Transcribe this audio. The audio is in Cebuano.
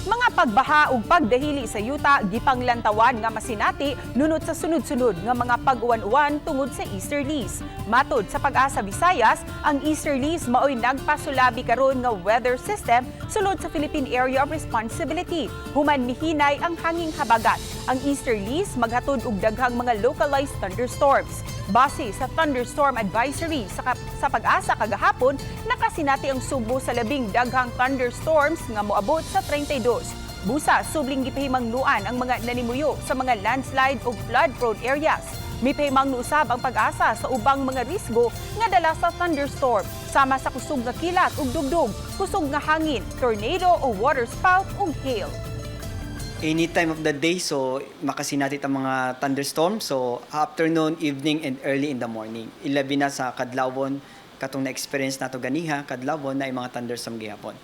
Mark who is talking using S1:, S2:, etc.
S1: Mga pagbaha ug pagdahili sa yuta gipanglantawan nga masinati nunot sa sunod-sunod nga mga pag-uwan-uwan tungod sa easterlies. Matod sa Pag-asa Visayas, ang easterlies maoy nagpasulabi karon nga weather system sulod sa Philippine Area of Responsibility. Human mihinay ang hanging habagat. Ang easterlies maghatod og daghang mga localized thunderstorms. Base sa thunderstorm advisory sa Pag-asa kagahapon, nakasinati ang Sugbo sa labing daghang thunderstorms nga moabot sa 32. Busa, subling gipahimangnuan ang mga nanimuyo sa mga landslide o flood-prone areas. Mipahimangno usab ang Pag-asa sa ubang mga risgo nga dala sa thunderstorm, sama sa kusog nga kilat ug dugdug, kusog nga hangin, tornado o water spout ug hail.
S2: Any time of the day, so makasinati ang mga thunderstorm. So afternoon, evening, and early in the morning. Ilabi na sa kadlawon, katong na-experience nato ganiha, kadlawon na yung mga thunderstorm gihapon.